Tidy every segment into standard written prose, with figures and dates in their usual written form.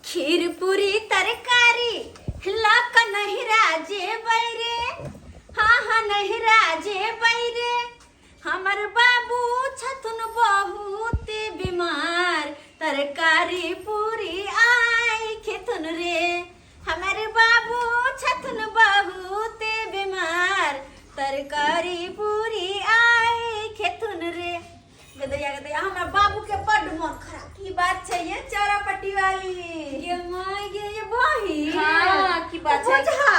खीर पूरी तरकारी लऽ कऽ नहिरा जेबै रे, हाँ हाँ नहिरा जेबै रे। हमर बाबू छथुन बहुत बीमार, तरकारी पूरी आइ खेथुन रे। हमर बाबू छथुन बहुत बीमार, तरकारी पूरी आइ खेथुन रे। गदैया गदैया, हमरा बाबू के बड्ड मन खराब। की बात छै ये चौरा पट्टी वाली? ये माय गे, ये बहिन। हाँ, की बात छै? बुझा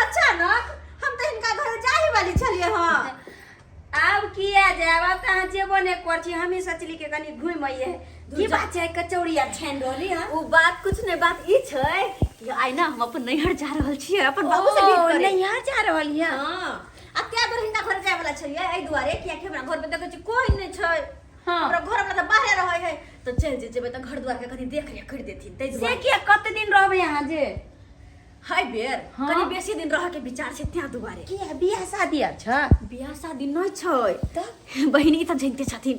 अचानक हम तऽ हिनका घर जाही वाली छलियै हँ। आब किया जायब, आब तऽ अहाँ जेबो नहि कर छी। हमही सोचली के कनि घुमि अइए। की बात छै, कचौड़ी आ छानि रहली हँ? ओ बात कुछ नहि, बात ई छै कि आइ ना हम अपन नैहर जा रहल छियै, अपन बाबू से भेंट ओ, करे। नैहर जा रहल यऽ? हाँ, आ त्या दुआरे हिनका घर जाय वाला छलियै, एहि दुआरे कियाकि हमरा घर में देखै छी कोई नहि छै। हाँ। हमरा घर वाला तऽ बाहरे रहै है, तऽ चलि जे जेबै तऽ घर द्वार के कनि देख रेख कर देथिन, ताहि से दुआरे। किया, कते दिन रहबै अहाँ जे? है बेर हाँ। कनि बेसी दिन रह के विचार छै, त्या दुआरे। किया, बियाह शादी आर छ? बियाह शादी नहि छै। तऽ? बहिन, ई तऽ जनिते छथिन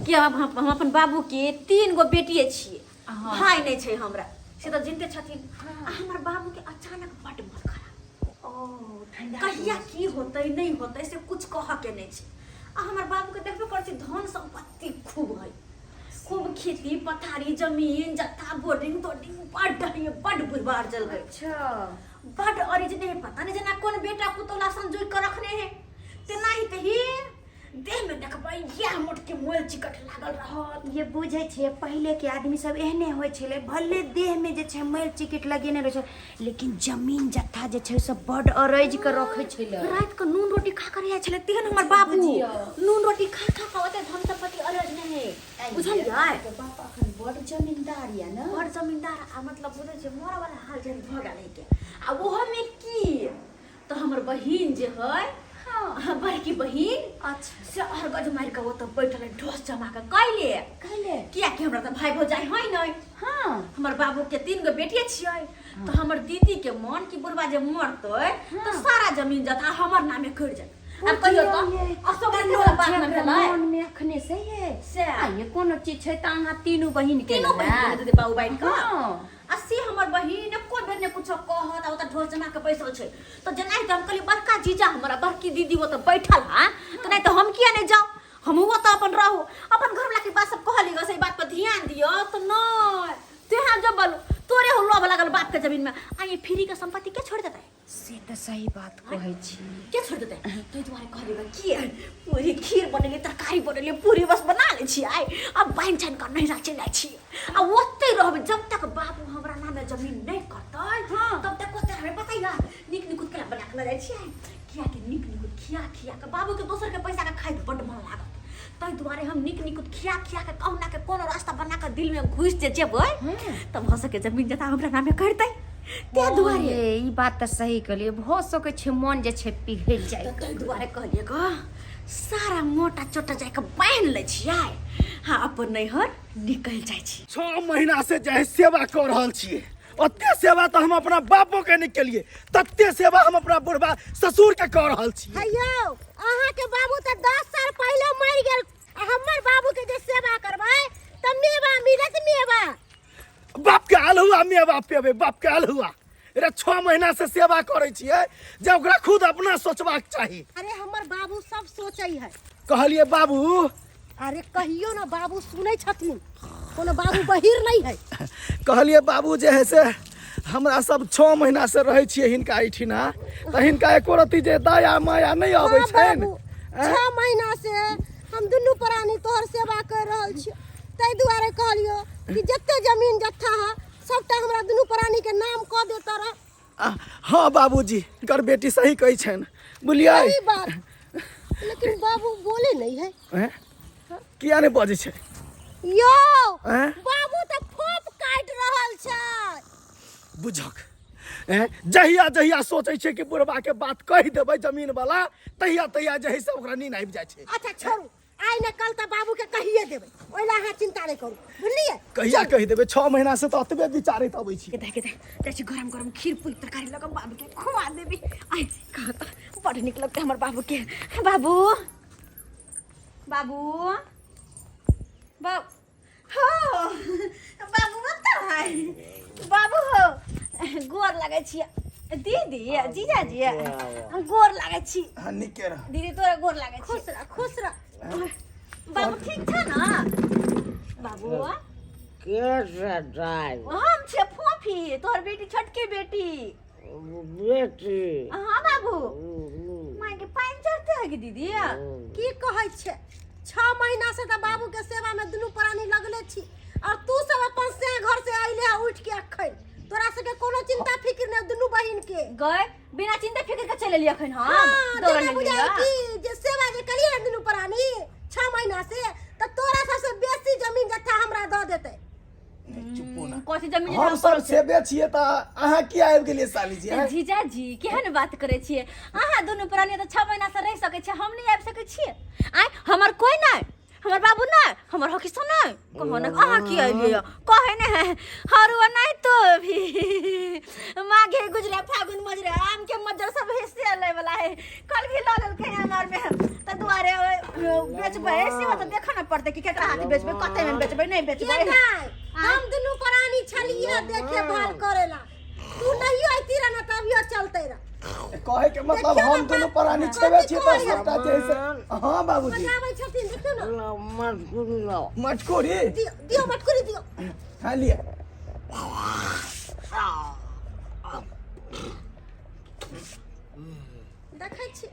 कि हम अपन बाबू के 3 गो बेटिए छियै। हाँ। भाय नहि छै हमरा, से तऽ जनिते छथिन। आ हमर बाबू के अचानक बड्ड मन खराब। ओ ठंडा। कहिया की होतै नहि होतै से कुछ कहऽ के नहि छै। आ हमर बाबू के देखबे करै छी, धन सम्पत्ति खूब है, खूब खेती पथारी जमीन जत्था बोर्डिंग तोर्डिंग बड्ड है, बड्ड बुढ़बा अरजल है। अच्छा। बड्ड अरिज नहीं है, पता नहीं जेना कोन बेटा पुतोला संजोग के रखने है, तेनाही तही देह में देखबै इएह मोट के मोल चिकट लागल रहत। ये बुझै छियै, पहिले के आदमी सब एहने होइ छलै, भले देह में जे छै मैल चिकट लगेने रहै छै, लेकिन जमीन जत्था जे छै सब बड अरैज के रखै छलै। राति के नून रोटी खा कर जाइ छलै तेहन हमर बाबू। बुझियौ। नून रोटी खा खा के ओते धन संपत्ति अरज नहि है, बुझलियै? के बाप अखन बड जमींदार या ने? बड़ जमींदार, आ मतलब बुझै छियै मरऽ वाला हाल जेहन भऽ गेल है के। आ ओहो में की तऽ हमर बहिन जे है, हाँ। बड़की बहिन। अच्छा। से अरगज मारि कऽ ओतऽ बैठल है ढोस जमा कऽ। कैले? कैले? कियाकि हमरा तऽ भाय भौजाइ है नहि। हाँ। हमर बाबू के 3 गो बेटिए छियै, तऽ हमर दीदी के मन कि बुढ़बा जे मरतै तऽ सारा जमीन जथा हमर नामे करि जायत। आब कहियो तऽ असगर वाला बात न भेलै? मन में अखने से ये से आ ये कोनो चीज छै तऽ अहाँ तीनू बहिन के तीनू ने? बहिन के दे बाबू बांटि कऽ। हाँ। आ से हमर बहिन एको बेर ने कुछो कहत, आ ओतऽ ढोल जमा के बैसल छै। तऽ जेनाहि तऽ हम कहलियै बड़का जीजा हमरा बड़की दीदी ओतऽ बैठल हा, तऽ नहि तऽ हम किया नहि जाउ, हमहूँ ओतऽ अपन रहू। अपन घरवला के बात सब कहली ग, से ई बात पर ध्यान दियौ तऽ नहि तेहाँ जब बोलू तोरे हो लोभ लागल बाप के जमीन में, आ ये फ्री के संपत्ति के छोड़ देतै? से तऽ सही बात कहै छी। के छोड़ देतै? ताहि दुआरे कहलियै ग की पूरी खीर बनेलियै, तरकारी बनेलियै, पूरी बस बना लै छी आइ, आ बान्हि छानि कऽ नैहरा चलि जाइ छी आ ओतहि रहबै जब तक बाबू हमरा नामे जमीन नहि करतै। हाँ। तब तक ओतहि रहबै। पता नीक निकुत केना बना कऽ लऽ जाइ छियै, कियाकि नीक निकुत खिया खिया कऽ बाबूके दोसरके पैसाके खाइत बड्ड मन लागत। ताहि दुआरे हम नीक निकुत खिया खिया कऽ कहुना के कोनो रास्ता बना कऽ दिलमे घुसि जे जेबै तब भऽ सकै जमीन जथा हमरा नामे करतै, ताहि दुआरे। ये, ई बात तऽ सही कहलियै, भऽ सकै छै मन जे छै पिघलि जाय। तऽ ताहि दुआरे कहलियै गऽ सारा मोटा चोटा जाके बान्हि लै छियै, हाँ अपन नैहर निकलि जाइ छी। 6 महीना से जे है सेवा कऽ रहल छियै, ओते सेवा तऽ हम अपना बापो के नहि केलियै तते सेवा हम अपना बुढ़बा ससुर के कऽ रहल छी। हेयौ, अहाँके बाबू तऽ 10 साल पहिले मरि गेल, आ हमर बाबू के जे सेवा करबै तऽ मेवा मिलत, मेवा। बाप के आल हुआ मेवा पेबै, बाप के आल हुआ। रे 6 महीना से सेवा करै छियै जे ओकरा खुद अपना सोचबाक चाही। अरे हमर बाबू सब सोचै है। कहलियै बाबू। अरे कहियो ना, बाबू सुनै छथिन, कोनो बाबू बहिर नहीं है। कहलियै बाबू जे है से हमरा सब 6 महीना से रहै छियै हिनका एहिठिना, तऽ हिनका एको रत्ती जे दया माया नहि अबै हाँ, छनि। बाबू, 6 महीना से हम दुनू प्राणी तोहर सेवा कर रहल छियो, ताहि दुआरे कहलियो कि जते जमीन जत्था है सबटा हमरा दुनू प्राणी के नाम कऽ दे तोरा। हाँ बाबूजी, हिनकर बेटी सही कहै छनि, बुझलियै? सही बात, लेकिन बाबू बोले नहीं है। हैं? किया नहि बजै छै? यौ हैं? बाबू तऽ फोप काटि रहल छै। बुझक हैं? जहिया जहिया सोचै छै कि बुढ़बा के बात कहि देबै जमीन वाला, तहिया तहिया जे है से ओकरा नींद आबि जाइ छै। अच्छा छोड़ू, आइ ने कल तऽ बाबू के कहिए देबै, ओहि लए अहाँ चिंता नहि करू, बुझलियै? कहिया कहि देबै? 6 महीना से तऽ एतबे विचारैत अबै छी। के के जाइ छी गरम गरम खीर पूरी तरकारी लऽ कऽ बाबू के खुआ देबी। आइ कह तऽ बड़ नीक लगतै हमर बाबू के। बाबू बाबू बाबू हो बाबू बताय। गोर लागै छी दीदी, जीजाजी, हम गोर लागै छी। हाँ, नीके रह। दीदी, तोरा गोर लागै छी। खुश रह, खुश रह। बाबू, ठीक छ न बाबू? के छै दाइ? हम छियै फोफी, तोहर बेटी, छोटकी बेटी। बेटी? हाँ बाबू। माय के पानि चढ़ते है कि दीदी? की कहै छै, 6 महीना से तऽ बाबू के सेवा में दुनू प्राणी लगले छी और तू सब अपन से घर से अइले है उठ के। अखन तोरा सबके कोनो चिंता फिक्र नहीं दुनू बहिन के। गए, बिना चिंता फिक्र के चलि एलियै अखन हम। हाँ, दौड़ल जेना एलियै। बुझाइ कि जे सेवा जे करिए ने दुनू प्राणी 6 महीना से, तऽ तोरा सबसे बेसी जमीन जत्था हमरा दऽ देतै। नहीं, चुप्पो ना। कथी जमीन? हम सब सेबे छियै तऽ अहाँ किया आबि गेलियै साली जी, आँय? जीजाजी, केहन बात करै छियै अहाँ? दुनू प्राणी तऽ 6 महीना से रहि सकै छियै, हम नहि आबि सकै छियै? आँय, हमर कोइ नहि, हमर बाबू नहि, हमर हकीसो नहि। कहो ने, अहाँ की एलियै? कहे ने है हरुआ नहीं तो भी माघे गुजरे फागुन मजरे आम के मज्जर सब हिस्से लै वाला है। कल भी लऽ लेलकै अनार में, तऽ दुआरे बेचबै से तऽ देखऽ ने पड़तै कि केकरा हाथ बेचबै, कते में बेचबै, नहि के बेचबै। नहि, हम दुनू प्राणी छलियै देखे भाल करेला। तू नहीं आती रह ना तभियो चलते रह। कहे के मतलब देखियौ हम ने दुनू बाप, प्राणी छेबे कथी छियै तऽ कहै है? सबटा जे है से। हाँ बाबूजी। बजाबै छथिन, देखियौ ने। मटकुरी लाओ। मटकोरी। दियौ, दियौ, मटकुरी दियौ। हाँ, लिअ। देखै छी,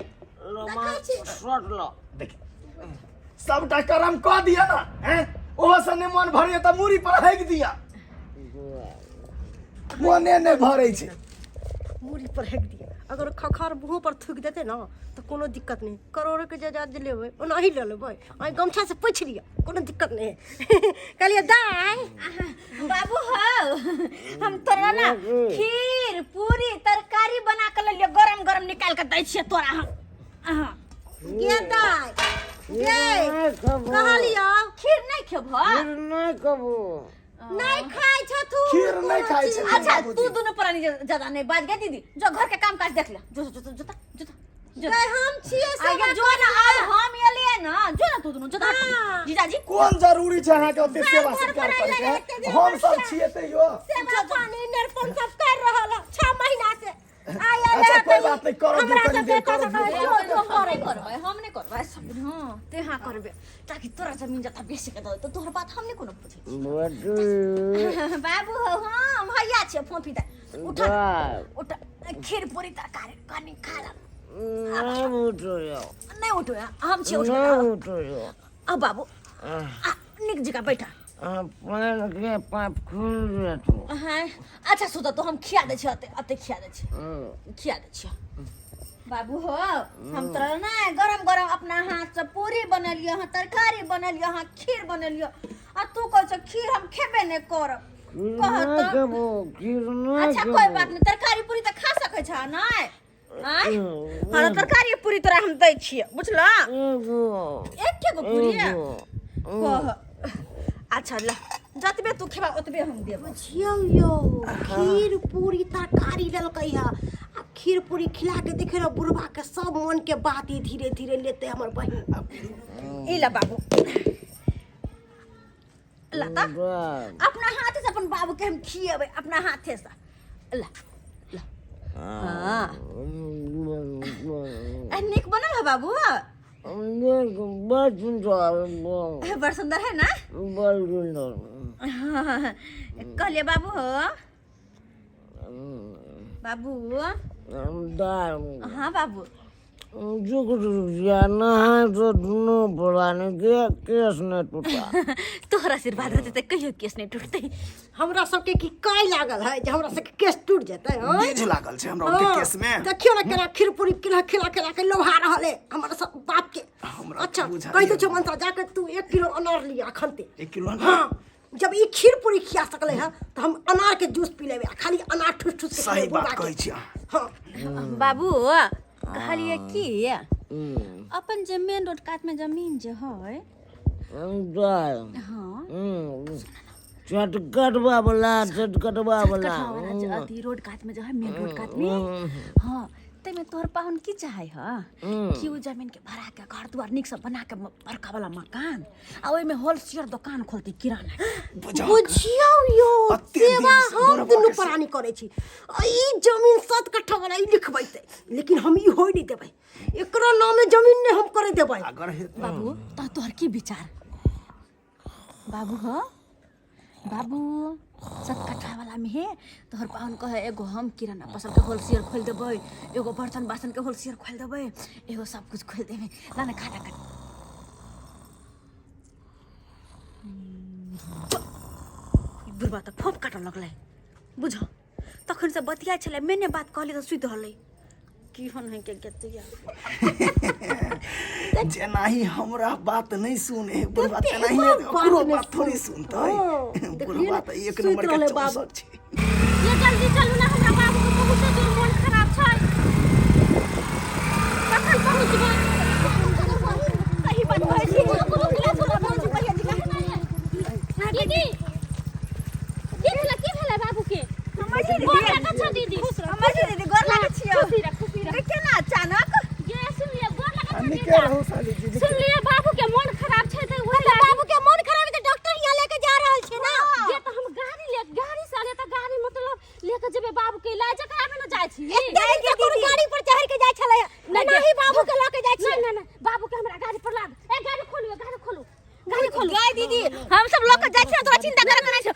देखै छी। शॉट लो। देखि, सबटा करम कऽ दिअ ने, हैं? ओहो से नहि मन भरैया तऽ मूड़ी पर हाकि दिअ। मने नहि भरै छै। मूड़ी पर हेक दिया, अगर खखर मुँह पर थूक देते ना तऽ कोनो दिक्कत नहीं। करोड़ो के जायदाद जे लेबै ओनाही लऽ लेबै। आइ गमछा से पोछि लिअ, कोनो दिक्कत नहीं। कहलियै दाइ। बाबू हो, हम तोरा ना खीर पूरी तरकारी बना के लेलियो, गरम गरम निकाल के दै छियै तोरा हम। अहाँ गे दाइ गे, कहलियौ। खीर नहि खेबह? नहि कबू। नहीं खाइ छथु। खीर नहि खाइ छथिन। अच्छा। बाबूजी। तू दुनू प्राणी ज्यादा नहीं बाज। गे दीदी, जो घर के काम काज देख ले। जो जो जो जो जो जो। दाइ, हम छियै आगे सेवा। जो ना, आब हम एलियै ना। जो ना तू दुनू, जो। हाँ। जीजाजी। कोन जरूरी छै अहाँके ओते सेवा घर सत्कार पर अइले करके? एते दिन हम सब बच्चा। छियै तैयो। सेवा पानी निरपन सब कर रहल है 6 महीना से। आइ अच्छा, कोई बात नहीं, करो दियौ, कनी देर करो दियौ। जो जो, हम नहीं करबै, हम नहीं करबै सब। हाँ, ते हाँ करबै ताकि तोरा जमीन जथा बेसी के दऽ देतौ। तोहर बात हम नहीं कोनो पूछै। बेटी। बाबू हो, हाँ भैया छै फोफी दे। उठ। दाइ। उठ, खीर पूरी तरकारी कनी खा ले। नहि उठो। नहीं उठो, हम छियै उठबै। नहि उठो। आ बाबू, आ नीक जगह बैठा। पानि के पाइप खुलि जेतौ। हाँ, अच्छा सुत तो, हम खिया दै छियै। अते अते खिया दै छियै, खिया दै छियै। बाबू हो, हम तोरा ना गरम गरम अपना हाथ से पूरी बनेलियो हँ, तरकारी बनेलियो हँ, खीर बनेलियो आ तू कहै छ खीर हम खेबे नहि करब। खीर कह नहि तऽ। खेबो, खीर नहि। अच्छा, कोई बात नहीं, तरकारी पूरी तऽ खा सकै छ नहि? आँय? हाँ, तऽ तरकारी पूरी तोरा हम दै छियै, बुझलऽ? एगो। एके गो पूरी? एगो। कह। अच्छा ल, जतबे तू खेबा ओतबे हम देबो। बुझियौ यौ, खीर पूरी तरकारी लेलकै है। आ खीर पूरी खिला के देखे रहो, बुढ़बा के सब मन के बात ही धीरे धीरे लेते हमर बहिन। ई ल बाबू, लता। दाइ। अपना हाथे से अपन बाबू के हम खिएबै, अपना हाथे से। ल ल, हाँ। ए, नीक बनल है बाबू? बड़ सुन्दर। बड़ सुंदर है ना? बड़ सुन्दर। हाँ, कहलिए बाबू हो, बाबू। दाइ। हाँ बाबू। जुग जुग नहाय तो दुनू प्राणी के केस नहि टूटा। तोहर आशीर्वाद रहते तऽ कहियो केस नहीं टूटते। हमरा सबके की काय लागल है जे हमरा सबके केस टूट जेतै, हँ? बीज लागल छै हमरा ओते केस में। देखियौ ने केना खीर पूरी खिला खिला खिला के लोहा रहल है हमरा सब बाप के। हमरा अच्छा, बुझाइए। कहि दे छौ मनसा, जाके तू 1 किलो अनार लिया अखन ते। 1 किलो? हाँ, जब ई खीर पूरी खिया सकले है तो हम अनार के जूस पी लेबै आ खाली अनार ठूस ठूस के सही खिलेबै बात बुढ़बा के। कहै छी अहाँ। हाँ। बाबू, कहलिए की अपन जे मेन रोड कात में जमीन जे है। दाइ। हाँ। चटकटबा वाला, चटकटबा वाला। कटवा वाला जे अथी रोड कात में जो है, मेन रोड कात में, हाँ। ताहिमे तोहर पाहुन की चाहै ह कि ओ जमीन के भरा के घर दुआर नीक से बना के बड़का वाला मकान आ ओहिमे होलसेल दोकान खोलती किराना के। बुझियौ यौ अते दिन सेवा से हम बुढ़बा दुनू के से- प्राणी करै छी आ ई जमीन 7 कट्ठा वाला ई लिखबैतै, लेकिन हम ई होय नहि देबै, एकरो नामे जमीन नहि हम करे देबै। अगर हेतै बाबू त तोहर की विचार बाबू हो? बाबू 7 कट्ठा वाला में हे तोहर पाहुन कहे एगो हम किराना पसल के होलसेल खोल देबै, एगो बर्तन बासन के होलसेल खोल देबै, एगो सब कुछ खोल देबै। ला ना खाता कर। ई बुढ़बा तऽ फोप काटऽ लगलै बुझ। तखन से बतिया छलै, मैंने बात कहली तऽ सुति रहलै। की होन है के गेतिया जेनाही हमरा बात नहीं सुने बुढ़वा तेनाही ओकरो बात थोड़ी सुनतै। बुढ़वा तऽ एक सुति नंबर के रहलै बाबू। चौसठ छै। ये जल्दी चलू ना, हमरा बाबू के बहुत जोर मोन खराब छै। कखन पहुँचबै? सही बात कहै छी। दीदी, की भेलै? की भेलै बाबू के? हमर दीदी, गोर लागै छौ दीदी। हमर दीदी, गोर लागै छियौ। खुशी रह, खुशी रह। गे, केना अचानक? ये सुन लिअ, गोर लागै छौ नीके जीजा। रहू साली जी। सुन लिअ, बाबू के मोन खराब छै तऽ ओहि तऽ बाबू के मोन खराब है तऽ डॉक्टर यहाँ लेके जा रहल छै ना। जे तऽ हम गाड़ी ले, गाड़ी से आले तऽ गाड़ी मतलब लेके जेबै बाबू के इलाज कराबे न जाइ छी। एते दिन से कोनो गाड़ी पर चढ़ के जाइ छलै, नहि एनाही बाबू के लऽ के जाइ नहि छियै। नहि नहि, बाबू के हमरा गाड़ी पर लाद। ए गाड़ी खोलू, ए गाड़ी खोलू, गाड़ी खोलू। गाय दीदी, हम सब लऽ के जाइ छी, तोरा चिंता करे के नहि छौ।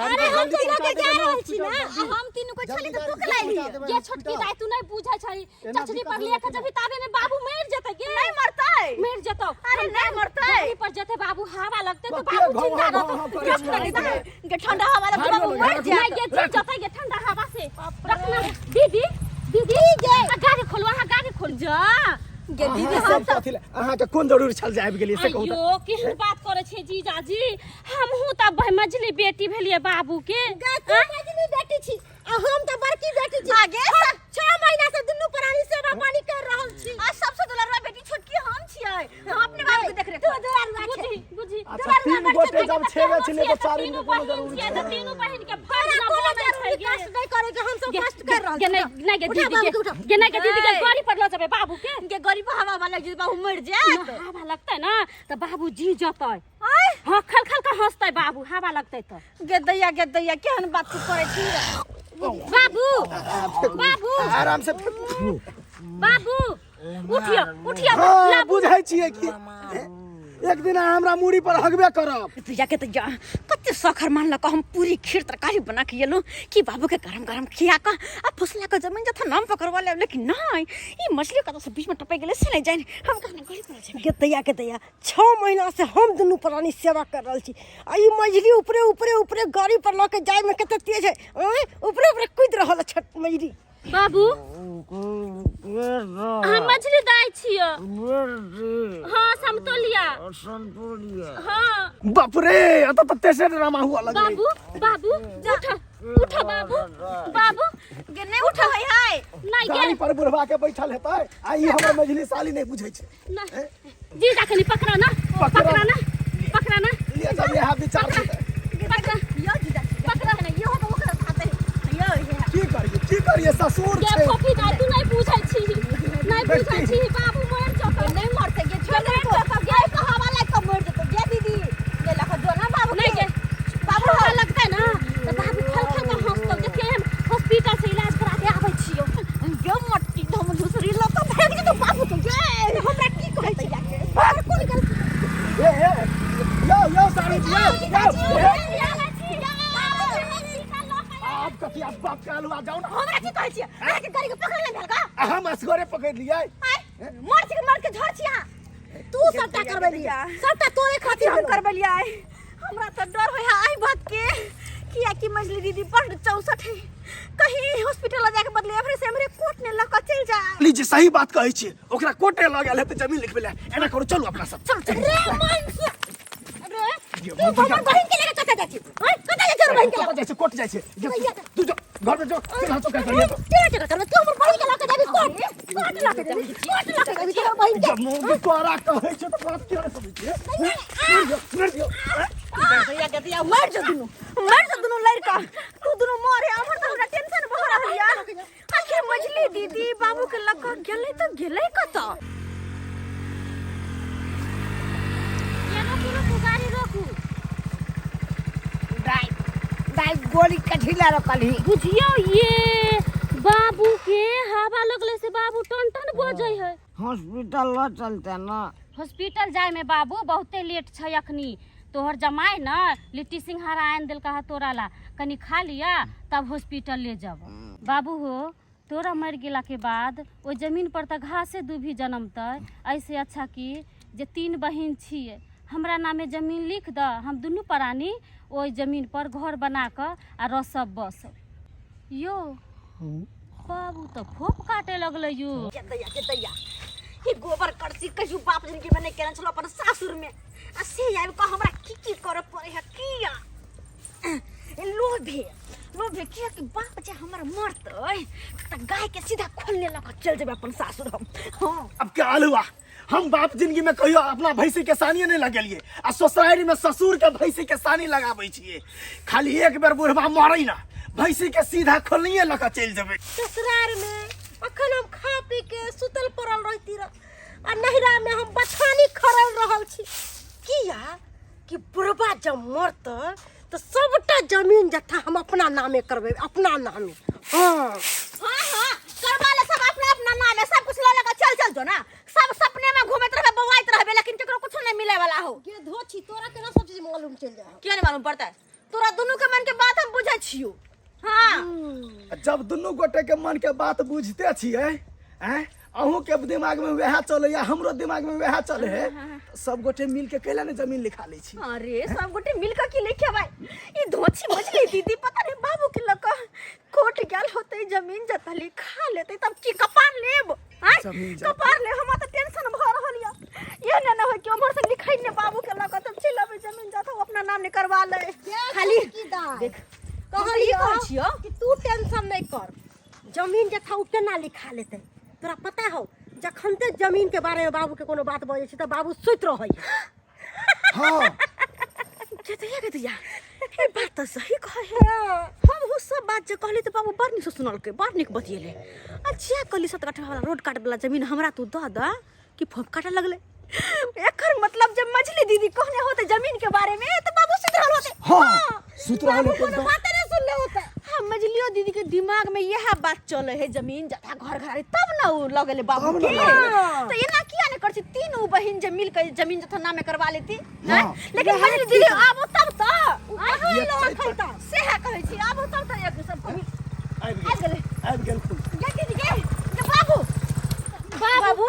अरे हम सब लऽ के जा रहल छी ना। आ हम तीनू कोइ छली तऽ तू के लाइली? गे छोटकी दाई, तू नहीं बुझै छही, चचरी पर लेके जबही ताबे में बाबू मर जेतै। गे नहीं मरतै। मर जेतौ। अरे नहीं मरतै। गाड़ी पर जेतै बाबू, हवा लगतै तऽ कते बाबू घाव जिंदा घाव रहतौ। घाव करै छै। गे ठंडा हवा लगतै बाबू मर नहीं जायत। गे जी जेतै गे ठंडा हवा से। रखना दीदी, दीदी आ गाड़ी खोलू, अहाँ गाड़ी खोलू। जा गे दीदी, अहाँ हम सब कथी लए, अहाँके कोन जरूरी छल जे आबि गेलियै से कहू तऽ? अयो केहन बात करै छै जीजाजी, हमहूँ तऽ मझली बेटी भेलियै बाबू के। गे तू मझली बेटी छी आ हम तऽ बड़की बेटी छी। आगे 6 महीना से दुनू प्राणी सेवा पानी कर रहल छी। आ सबसे दुलरवा बेटी छोटकी हम छियै, हम अपने बाबू के देख रेख तू दुलारुआ छै। बुझी बुझी। अच्छा 3 गोटे जब छेबे छलै तऽ 4 तीनू के कोनो बहिन जरूरी छियै छै? तऽ तीनू बहिन के फर्ज तोरा ना कोनो बनै छै जरूरी गे। कष्ट नहि करे के, हम सब कष्ट कर रहल गे छी। नहीं नहीं गे उठा दीदी बाबू गे के, उठा। गे नहीं गे दीदी गे, गाड़ी पर लऽ जेबै बाबू के। गे गरीब हवा वाला जे बाबू मर जायत। ना, हवा लगतै ना तऽ बाबू जी जेतै। हाँ खल खल के हंसतै बाबू, हवा लगतै तऽ। गे दैया, गे दैया, केहन बात तू करै छी? बाबू, बाबू आराम से फेकू। बाबू उठियो, उठियो। हाँ बुझै छियै कि एक दिन अहाँ हमरा मूड़ी पर हगबे करब। दैया के दैया, कते सखर मानलक हम पूरी खीर तरकारी बना के एलहुँ कि बाबू के गरम गरम खिया कऽ आ फुसला के जमीन जथा नाम पकड़वा लेब, लेकिन नहीं ई मछली कतऽ से बीच में टपक गेलै से नहीं जानि। हम कहने गड़ी पर जेबै। गे दैया, के दैया, 6 महीना से हम दुनू प्राणी सेवा कर रहल छी आ ई मझली ऊपरे ऊपरे ऊपरे गाड़ी पर लऽ के जाय में कते तेज है, आँय ऊपरे ऊपरे कूद रहल है छठ मझली। बाबू अहाँ मछली दाइ छियै? हाँ समतोलिया। संतोलिया। हाँ। बाप रे, एतऽ तऽ तेसर ड्रामा हुआ लगलै। बाबू, बाबू उठ, उठ बाबू, बाबू। गे नहीं उठ है है। नहीं गे। गाड़ी पर बुढ़वा के बैठल हेतै आ ई हमर मझली साली नहीं बुझै छै। नहीं जीजा कनी पकड़ा ना, पकड़ा। पकड़ा ना, पकड़ा ना। लिए जब यहाँ विचार हेतै। पकड़ा। यो जीजा पकड़ा। यो तो ओकरा साथे यो हे। की करिए, की करिए, ससुर गे छै। फोफी दाइ, तू नहीं बुझै छी, नहीं बुझै छी, बाबू मर जेतौ। नहीं मरतै गे, छोड़ दे तो गे, तो हवा लाग के मर जेतौ गे दीदी। गे लख दो ना बाबू नहीं के। गे बाबू हवा लगतै ना तऽ बाबू खल खल के हंसतौ। देखिए हम हॉस्पिटल से इलाज करा के आबै छियौ। गे मट्टी धम दूसरी लग के भाग जेतौ बाबू के। गे हमरा की कहै छै? और कोन गलती? ए ए यो यो साली जी, यो यो, ए, आब कथी, आब बाप के अलुआ जाउ ना। हमरा की कहै छियै? अहाँ के गाड़ी के पकड़ ले भेल का? आ हम असगरे पकड़ लियै। आय मर छी के मर के झड़ छी अहाँ। तू सबटा करबेलियै, सबटा तोरे खातिर हम हम करबेलियै। हमरा तऽ डर होइ है एहि बात के किया कि मझली दीदी बड्ड चौसठ है, कहीं हॉस्पिटल लऽ जाके बदले एमहरे से एमहरे कोर्ट ने लऽ कऽ चलि जाय। लीजिए सही बात कहै छी, ओकरा कोर्टे लऽ गेल हेतै जमीन लिखबै लए। एना करू, चलू अपना सब। चल चल। रे मन से रे, ये तू मौगी हमर बहिन के लेके कतऽ जाइ छी? आँय, कतऽ जाइ छी हमर बहिन के कतऽ लऽ? जाइ छै? कोर्ट जाइ छै। तू जो घर में जो, चल हंसो कर करिए। केना केना करबै? तू हमर बहिन के लऽ के जाबी कोर्ट? कोर्ट लऽ के जाबी, कोर्ट लऽ के जाबी तू हमर बहिन के? जब मौगी तोरा कहै छै तऽ बात किया नहि समझै छियै? मरि जो, मरि जो। दैया के दैया, मर जो दुनू, मर जो दुनू लड़का, तू दुनू मरे। हमर तऽ हमरा टेंशन भऽ रहल या। आखिर मझली दीदी बाबू के कतऽ गेलै तऽ गेलै कतऽ? ये रोकू रोकू गाड़ी रोकू। दाइ दाइ, गोली कथी लए रोकलही? बुझियो ये बाबू के हवा लगले से बाबू टन टन बजै है। हॉस्पिटल लऽ चलते न। हॉस्पिटल जाय में बाबू बहुते लेट छै अखनी। तोहर जमाई न लिट्टी सिंघाड़ा आनि देलका है तोरा ला, कनी खा लिया तब हॉस्पिटल ले जब। बाबू हो, तोरा मरि गेला के बाद ओहि जमीन पर तऽ घासे दूभी जनमतै। ऐसे अच्छा कि जे तीन बहिन छियै, हमरा नामे जमीन लिख दऽ, हम दुनू प्राणी ओहि जमीन पर घर बना कऽ आ रसब बसब। यो बाबू तऽ फोप काटे लगलै यो। के दैया के दैया, ई गोबर करसी कहियो बाप जिंदगी में नहीं केने छलो अपन सासुर में, आ से आबि कऽ हमरा की की करऽ पड़े है। किया लोभे लोभे, किया कि बाप जे हमर मरतै तऽ गाय के सीधा खोलने लऽ कऽ चलि जेबै अपन सासुर हम। हाँ अब क्या हुआ, हम बाप जिंदगी में कहियो अपना भैंसी के सानिए नहीं लगेलिए आ ससुरारी में ससुर के भैंसी के सानी लगाबै छियै। खाली एक बेर बुढ़बा मरै ना, भैंसी के सीधा खोलनिए लऽ कऽ चलि जेबै। ससुरार में अखन हम खा पी के सुतल पड़ल रहती रह आ नहिरा में हम बथानी खड़ल रहल छी। किया कि बुढ़बा जब मरतै तऽ सबटा जमीन जत्था हम अपना नामे करबै, अपना नामे। हाँ हाँ हाँ, करवा ले सब अपना अपना नामे, सब कुछ लऽ लऽ कऽ चल चल जो ना। सब सपने में घूमैत रहबे, बौआइत रहबे, लेकिन केकरो कुछो नहीं मिले वाला हो। गे धोछी, तोरा केना सब चीज मालूम चलि जाय? किया नहीं मालूम पड़ता है? तोरा दुनू के मन के बात हम बुझै छियो। हाँ जब दुनू गोटे के मन के बात बुझते छियै, आँय, अहूँ के दिमाग में वएह चलैया, हमरो दिमाग में वएह चले है, सब गोटे मिल के कैला ने जमीन लिखा लै छी? अरे सब गोटे मिल के की लिखेबै? ई धोछी मछली दीदी पता नहीं बाबू के लग कोर्ट गेल होते, जमीन जता लिखा लेते तब की कपार लेब? आँय? जमीन जता। कपार लेब, हमरा तऽ टेंशन भऽ रहल यऽ। ये ने न होय कि उम्हर से लिखै ने बाबू के लग तब चलि अबै, जमीन जता ओ अपना नाम ने करवा ले। खाली की दाय देख कहलियो कहै छियौ कि तू टेंशन नहीं कर, जमीन जथा उ केना लिखा लेतै तोरा पता हो? जखन ते जमीन के बारे में बाबू के कोनो बात बजै छै तऽ बाबू सुति रहै। हाँ के दैया के दैया, ई बात तऽ सही कहै है। हम हूँ सब बात जे कहली तऽ बाबू बड़ नीक से सुनलकै, बड़ नीक बतियेले। अच्छा कहली 7 कट्ठा वाला रोड काट वाला जमीन हमरा तू दऽ दऽ कि फोप काटऽ लगलै। एकर मतलब जब मझली दीदी कहने होते जमीन के बारे में तऽ बाबू सुति रहल होते। हाँ, सुति रहल बाबू होते कोनो एकदम। बाते नहीं सुनले होते। हाँ, मझलियो दीदी के दिमाग में यह बात चले है, जमीन जथा घर घर, तब ना उ लगेले बाबू तब ना के। लगेले। तो एना किया ने करছি, तीन उ बहिन जे मिल के जमीन जथा नामे करवा लेती? हाँ। लेकिन मझली दीदी आबो तब तो कहाँ ये लो छै अखन तक? सेहा कहै छी, आबो तब तो एक सब कमी आबि आबि गेल, गेलै। आबि गेल खूब। गे दीदी गे, गे बाबू बाबू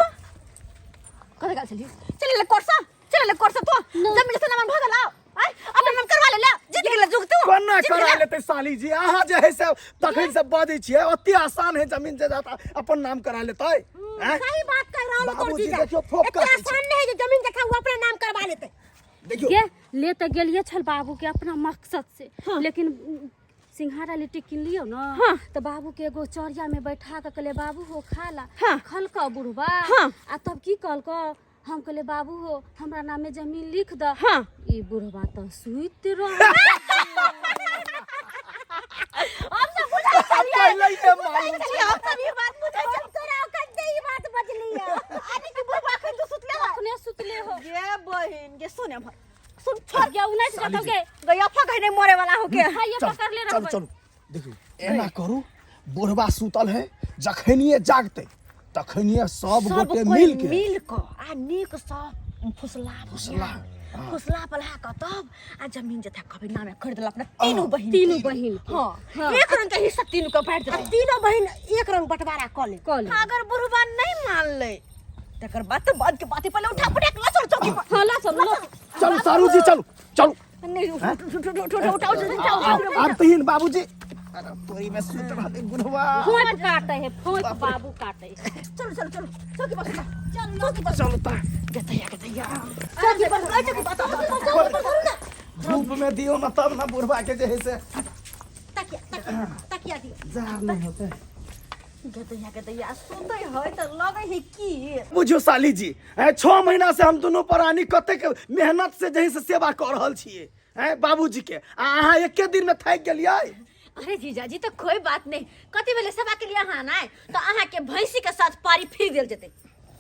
कतऽ गेल छली? चल ले कोर्सा, चल ले कोर्सा, तो जमीन जथा नाम भऽ गेल। आउ आय अपन नाम करवा ले, ले जीत गेल जुग तू। कोना जीत करा गेला। लेतै साली जी? अहाँ जे है से तखन से बजै छियै, अति आसान है जमीन जायदाद अपन नाम करा लेतै? आँय? सही बात कह रहल हो तोर बाबूजी जीजा। देखियौ फोप एते काटै छै। आसान नहीं है जे जमीन जथा उ अपने नाम करवा लेतै। देखियौ गे ले तऽ गेलिए छल बाबू के अपना मकसद से। हाँ। लेकिन सिंघाड़ा लिट्टी किन लियो न। हाँ। तऽ बाबू के एगो चौरिया में बैठा के कहले बाबू हो खा ला। हाँ। खलक बुढ़बा। हाँ। आ तब की कहलक, हम कहले बाबू हो हमरा नामे जमीन लिख द। हाँ। ई बुढ़बा तऽ सुति रह। हम सब बुझै छलियै। पहिले ही मालूम बुझै छलियै, हम सब ई बात बुझै छलियै। तोरा ओकर दे ई बात बजलियै। अरे कि बुढ़बा अखन तो सुतले है। अखने सुतले हो। गे बहिन गे, सुन एम्हर सुन, छोड़ गे उन्नैस साली जतौ जी। गे। गैया फक है नहीं मरे वाला हो के। हाँ, ये चलू, पकड़ ले चलू रहबै। चलू, देखियौ एना करू, बुढ़बा सुतल है, जखनिए जागतै तखनिए सब सब गोटे कोई मिल के मिल के आ नीक सँ फुसला फुसला, हाँ। फुसला पलहा के तब आ जमीन जथा कभी नामे खरीद अपना तीनू बहिन तीनू के। बहिन के। हाँ, एक रंग के हिस्सा तीनू के बांटि आ देबै। तीनों बहिन एक रंग बंटवारा कऽ ले। कऽ ले। हाँ, अगर बुढ़बा नहीं मान ले तकर बाद तो बाद के बात ही, पहले उठा पटक ला चल चौकी पर। हाँ, ला चल, ला। चलू सारू जी, चलू चलू। नहीं, उठ उठ उठ उठ उठ उठाओ उठाओ। आब आब तहिन बाबूजी, अरे तोरी में सुत रहतै बुढ़वा। फोंक काटे है, फोंक बाबू काटे है। चलो चलो चलो, चौकी पर सुता, चल चौकी पर। चलू ता गतैया गतैया, चौकी पर, चौकी पर, चौकी पर धरू ना। धूप में दियो ना तब ना बुढ़वा के जे है से तकिया तकिया तकिया दियो। जार नहीं होते। गतैया गतैया, सुतै है तऽ लगै है की बुझियौ साली जी, 6 महीना से हम दुनू प्राणी कतेक मेहनत से जे है से सेवा कऽ रहल छियै हैं बाबूजी के, आ अहाँ एके दिन में थाकि गेलियै। अरे जीजाजी तो कोई बात नहीं, कथी भेलै सेवा के लिए अहाँ आनाय तो अहाँ के भैंसी के साथ पारी फिर देल जेतै।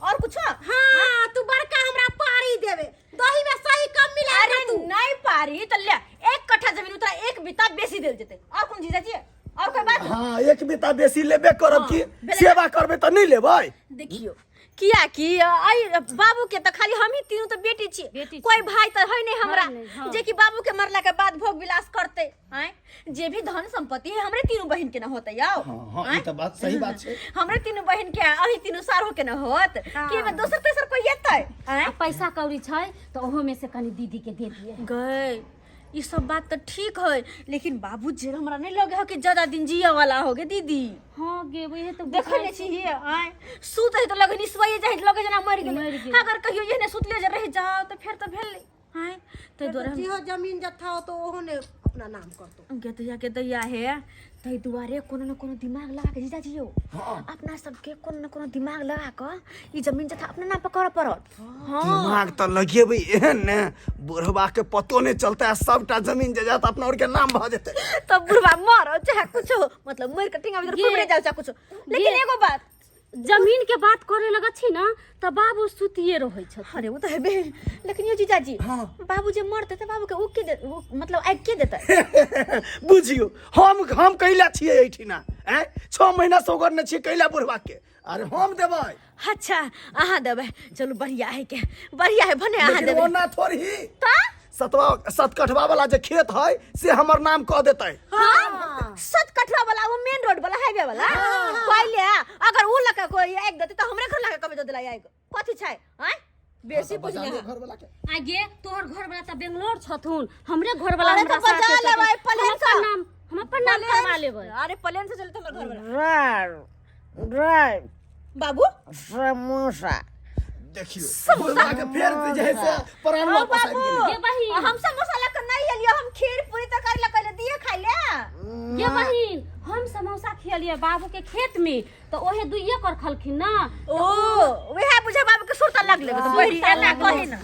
और कुछ? हाँ तू बड़का हमरा पारी देबे, दही में सही कम मिला। अरे नहीं पारी तो ले 1 कट्ठा जमीन उतरा 1 बीता बेसी देल जेतै। और कोन जीजाजी, और कोई बात? हाँ 1 बीता बेसी लेबे करब की, भेलै। सेवा करबे तऽ नहीं लेबै। देखियो किया कि आई बाबू के तो खाली हम ही तीनों तो बेटी छी, बेटी छी। कोई भाई तो है नहीं हमरा, है नहीं, हाँ। जे कि बाबू के मरला के बाद भोग विलास करते आय, जे भी धन संपत्ति है हमरे तीनों बहन के न होते याओ। हाँ हाँ ई तऽ बात सही बात छै, हमरे तीनों बहन के अही तीनों सारो के न होत कि एमे दोसर तेसर कोई एतै आय? आ पैसा कौड़ी छै तऽ ओहो में से कनी दीदी के दे दिए। गए ई सब बात तो ठीक है, लेकिन बाबू जी हमरा नहीं लगे है कि ज्यादा दिन जिया वाला हो गे दीदी। हाँ गे वही तो देखै नहीं छी आय सुत है तो लगे निसवाइए जाए, लगे जना मर गेलै। मरि गेलै। अगर कहियो एहने सुतले जे रह जाओ तो फेर तो भेल आय। तै दुआरे हम जेहो जमीन जत्था हो तो ओहो ने अपना नाम करतो। गे दैया के दैया हे, तै दुआरे कोनो न कोनो दिमाग लगा के जीजाजी यौ, अपना सबके कोनो न कोनो दिमाग लगा के ई जमीन जत्था अपना नाम पर करऽ पड़त। हाँ दिमाग तऽ लगेबै एहन ने बुढ़वा के पतो नहीं चलता है, सबटा जमीन जायदाद अपना और के नाम भऽ जेतै। तब बुढ़वा मरो चाहे कुछ हो, मतलब मर के टिंगा भीतर फुबरे जाओ चाहे कुछ हो। लेकिन एगो बात, जमीन के बात करे लगे छी ना तऽ बाबू सुतिए रहै छथिन। अरे वो तो हेबे, लेकिन यो जीजाजी हाँ। बाबू जे मरते तऽ बाबू के उ के दे, उ मतलब आगि के देतै? बुझियो हम कैला छियै एहिठिना, आँय 6 महीना से ओगरने छियै कैला बुढ़वा के, अरे हम देबै। अच्छा अहाँ देबै, चलू बढ़िया है के बढ़िया है, भने अहाँ लेकिन देबै। ओना थोड़ी तऽ? 7 कठवा वाला जे खेत है से हमर नाम कह देतै। हाँ 7 कठवा वाला वो मेन रोड वाला हाईवे वाला पहले अगर उ लका कोई आगि देतै तऽ हमरे घर लगा कमे दे देला आगि, कथी छै आँय बेसी बजा बुझने लियौ घर वाला के। आगे तोहर घर वाला तऽ बेंगलोर छथुन, हमरे घर वाला अरे हमरा तऽ बजा साथे छथुन। लेबै, प्लेन हम अपन सँ। नाम, हम अपन नाम करवा लेबै। अरे प्लेन से चलते हमर घर वाला। ड्राइव ड्राइव बाबू समोसा देखियो बुढ़वा के फेर जे है से प्राण वापस आबि गेलै। गे बहिन। हम समोसा लऽ कऽ नहीं एलियै, हम खीर पूरी तरकारी लऽ कऽ एलियै, दिअ खाइ ले। गे बहिन हम समोसा खियलियै बाबू के खेत में तऽ ओहे दुइये कर खलखिन ना। ओ वएह बुझे बाबू के सुरता लगलै तऽ बहिन एना कही ना।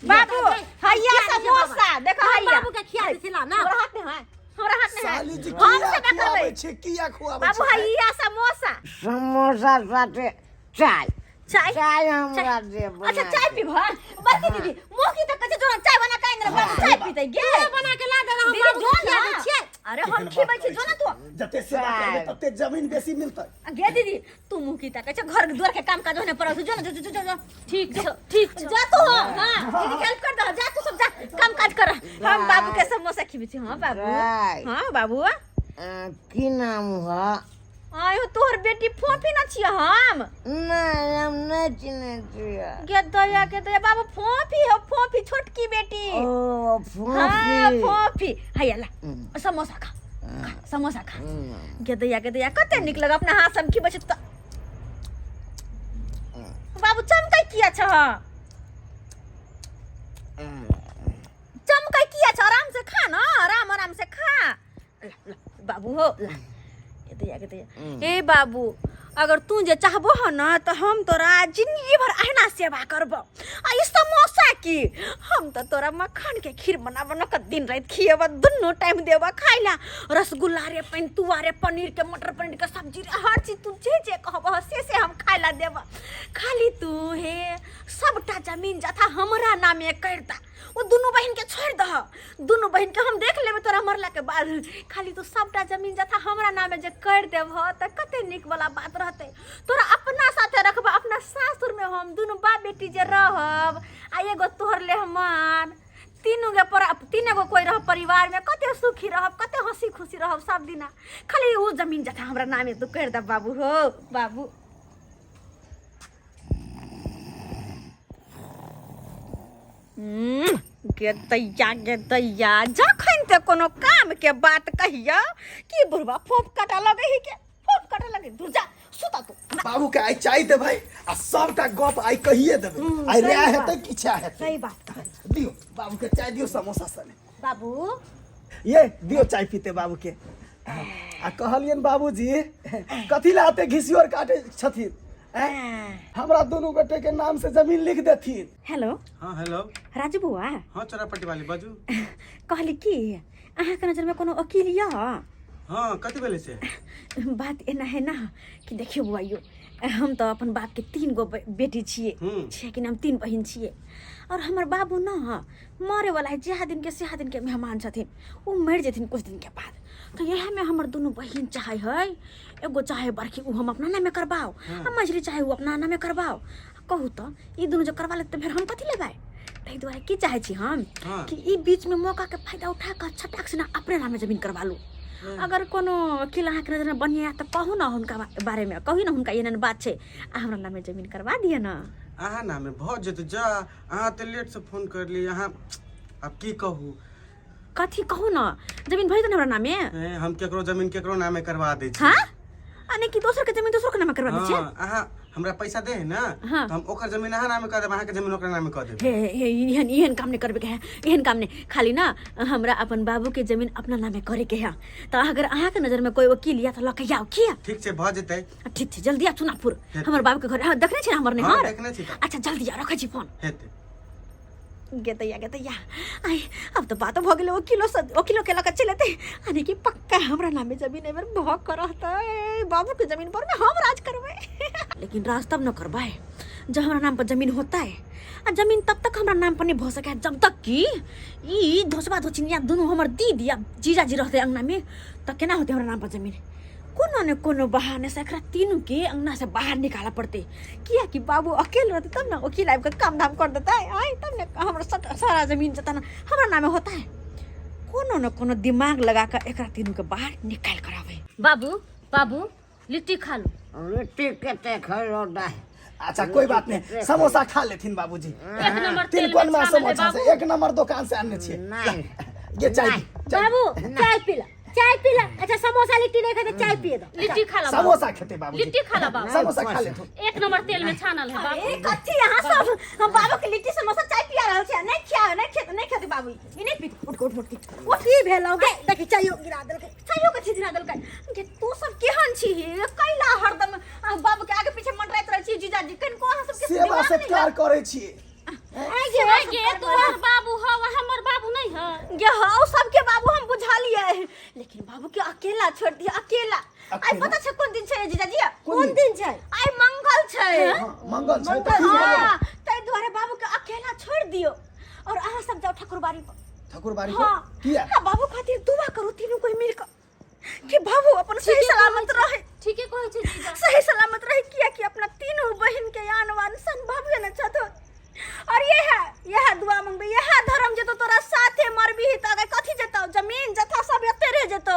बाबू हैया समोसा देखो हैया बाबू के खिया देथिला ना। हमरा हाथ में है, हमरा हाथ में है। साली जी हम किया सेवा खुआबै करबै। छै, किया खुआबै बाबू छै? हैया समोसा। समोसा साथे चाय। चाय? चाय हमरा दे बना अच्छा चाय के। पीबह? बड़की दीदी मुँह की तऽ कहै छै जोना चाय बना के आनि देलक, बाबू चाय पीतै गे। बना के ला देला हम दीदी, बाबू जो के खिया ना। दै छियै। अरे हम खिबै छी, जो ना तू। जते सेवा करबै तते जमीन बेसी मिलतै। गे दीदी तू मुँह की ताकै छै, घर दुआर के काम काज होने पड़ल छौ, जो ना, जो, जो, जो, जो। ठीक छौ, ठीक छौ। जा तू, हाँ, हाँ, दीदी के हेल्प कर दह, जा तू सब जा काम काज कर, हम बाबू के समोसा खिबै छी। हाँ बाबू, राय। हाँ बाबू। की नाम ह? आयो तोहर बेटी फोफी न छियै हम। नहीं हम नहीं चिन्है छियै। गे दया के दया बाबू फोफी हो, फोफी छोटकी बेटी। ओ फोफी। हाँ फोफी, हैया ला समोसा खा, खा समोसा खा। गे दया के दया कते नीक लग अपना हाथ से हम खिबै छी त। बाबू चमकै किया छह? चमकै किया छह? आराम से खा ना, आराम आराम से खा। ला, ला, बाबू हो ला। के दैया के दैया। ए बाबू अगर तू जे चाहबो ह ना तो हम तोरा जिंदगी भर अहिना सेवा करबो। आ ई समोसा की हम तो तोरा मक्खन के खीर बना बना के दिन रात खिएबो, दुनू टाइम देबो खाइला। रसगुल्ला रे पंतुआ रे पनीर के मटर पनीर के सब्जी रे हर चीज तू जे जे कहबो से से हम खाइला देबो। खाली तू हे सबटा जमीन जथा हमरा नामे करता, ओ दुनू बहिन के छोड़ दह, दुनू बहिन के हम देख लेबै तोरा मरला के बाद। खाली तू सबटा जमीन जथा हमरा नामे जे कर देबह त कते नीक वाला बात रहतै। तोरा अपना साथे रखबह, अपना सासुर में हम दुनू बाप बेटी जे रहब आ एगो तोहर लेहमान, तीनू गे पर तीन गो कोई रह परिवार में कते सुखी रहब, कते हंसी खुशी रहब सब दिना। खाली उ जमीन जथा हमरा नामे तू कर दे बाबू हो बाबू। गे दैया गे दैया जखन ते कोनो काम के बात कहिया कि बुढ़वा फोप काटा लगे ही के फोप काटा लगे, दूर जा सुता तू। बाबू के आइ चाय देबै आ सबटा गप आइ कहिए देबै, आइ सही रे बात। हेतै किछा हेतै। सही बात कहै। दियौ बाबू के चाय दियौ समोसा सने। बाबू ये दियौ चाय पीते बाबू के। आ कहलियन बाबूजी कथी ला एते घिसियोर काटे छथिन? हमरा दुनू गोटे के नाम से जमीन लिख देथिन। हेलो। हाँ हेलो। राजू बुआ। हाँ चोरापट्टी वाली बाजू। कहली कि अहाँ के नजर में कोनो वकील या? हाँ कथी भेलै से? बात एना है ना कि देखियो बौआइयो, हम तऽ अपन बापके 3 गो बेटी छियै, छियै कि हम 3 बहिन छियै, और हमर बाबू न मरे वाला है, जहाँ दिन के सेहा दिन के मेहमान छथिन, ओ मरि जेथिन कुछ दिन के बाद। तऽ इएह में हमर दुनू बहिन चाहे है, एगो चाहे बड़की ओ हम अपना नामे करबाओ, आ मझली चाहे ओ अपना नामे करबाओ। कहू तऽ ई दुनू जब करबा लेत तऽ फेर हम कथी लेबै? ताहि दुआरे की चाहै छी हम कि ई बीच में मौका के फायदा उठा कऽ छटाक से ना अपने नामे जमीन करबा लू। अगर कोनो वकील अहाँके नजरमे बढ़िआँ तऽ कहू ने हुनका बारेमे, कहू ने हुनका एहन एहन बात छै, आ हमरा नामे जमीन करबा दिअ ने। अहाँ नामे भऽ जेतै। जा अहाँ तऽ लेटसँ फोन करली अहाँ, आब की कहू? कथी कहू ने, जमीन भऽ जेतै ने हमरा नामे? ए, हम केकरो जमीन केकरो नामे करवा दै छी। हाँ, आ नहि कि दोसरके जमीन दोसरके नामे करबा दै छियै? हाँ, अहाँ हमरा पैसा दे है ना, हाँ। तो हम ओकर जमीन अहाँ नामे कर देब, अहाँके जमीन ओकरा नामे कर देब। हे हे, एहन एहन काम नहीं करबे के है, एहन काम नहीं। खाली ना हमरा अपन बाबू के जमीन अपना नामे करे के है, तऽ अगर अहाँके नजर में कोई वकील या तऽ लऽ के आउ। किया? ठीक छै, भऽ जेतै। ठीक छै, जल्दी आउ चुनापुर। हेतै। हमर बाबू के घर, हाँ, देखने छी ने हमर हाँ, नैहर? देखने छी तऽ। अच्छा जल्दी आउ, रखै छी फोन। हेतै। गेतैया गेतैया, आइ अब तऽ बातो भऽ गेलै, वकीलो से वकीलो के लऽ कऽ चलि एतै, यानी कि पक्का हमरा नामे जमीन एहि बेर भऽ कऽ रहतै, बाबू के जमीन पर में हम राज करबै। लेकिन राज तब न करबै जब हमरा नाम पर जमीन होतै, आ जमीन तब तक हमरा नाम पर नहीं भऽ सकै जब तक कि ई धोसबा धोचिनिया दुनू हमर दीदी आ जीजाजी रहतै अंगना में, तऽ केना होतै हमरा नाम पर जमीन? कोनो ने कोनो बहाने से एकरा तीनू के अंगना से बाहर निकालऽ पड़तै, कियाकि बाबू अकेले रहतै तब ने वकील आबि कऽ काम धाम कर देतै, आइ तब ने हमरा सब सारा जमीन जतऽ ने हमरा नामे होतै। कोनो ने कोनो दिमाग लगा कऽ एकरा तीनू के बाहर निकालि कर आबै। बाबू बाबू लिट्टी खा लू। लिट्टी कते खैलो दाइ? अच्छा कोई बात नहीं, समोसा खा लेथिन बाबूजी। एक नंबर तेल में तिलकोनमा छानल है समोसा बाबू। से एक नंबर दुकान से आनने छियै। नहीं। ये चाय नहीं। चाय। बाबू चाय पी ला, चाय पी ला। अच्छा समोसा लिट्टी नहीं खाते, चाय पिए दो। लिट्टी खा ला बाबू। समोसा खेते बाबूजी। लिट्टी खा ला बाबू। समोसा खा लेथुन। एक नंबर तेल में छानल है बाबू। ए कथी यहाँ सब हम बाबू के लिट्टी समोसा चाय पिया रहल छै? नहीं खिया, नहीं खेत, नहीं खेते बाबू, ई नहीं पी। उठ उठ उठ उठ, की भेलौ गे? देखी चायो गिरा देलकै। चायो कथी गिरा देलकै? गे तू सब केहन छी कैला हरदम आ बाबू के आगे पीछे मंडराइत रहै छी? जीजाजी कनिको अहाँ सबके सेवा दिमाग नहीं सत्कार करै छी। आइ गे तोहर बाबू हौ, हमर बाबू नहीं हौ। गे हौ सबके बाबू हम बुझलियै, लेकिन बाबू के अकेला छोड़ दिया, अकेला। आइ अकेला? पता छै कोन दिन छै जीजाजी? कोन दिन छै? आइ मंगल छै। हाँ, मंगल छै तऽ की भऽ गेल? हाँ, ताहि दुआरे बाबू के अकेला छोड़ दियौ और अहाँ सब जाओ ठाकुरबाड़ी पर। ठाकुरबाड़ी पर? हाँ। किया? हाँ, बाबू खातिर दुआ करू तीनू कोई मिल कऽ कि बाबू अपन सही सलामत रहे। ठीके कहै छै जीजा। सही सलामत रहे, किया कि अपना तीनों बहन के आन वान सन बाबू ने छथो। और ये है, ये है दुआ मंगबे, ये है धर्म जेतो तोरा साथे मरबी त अगर कथी जेतो, जमीन जथा सब एते रह जेतो,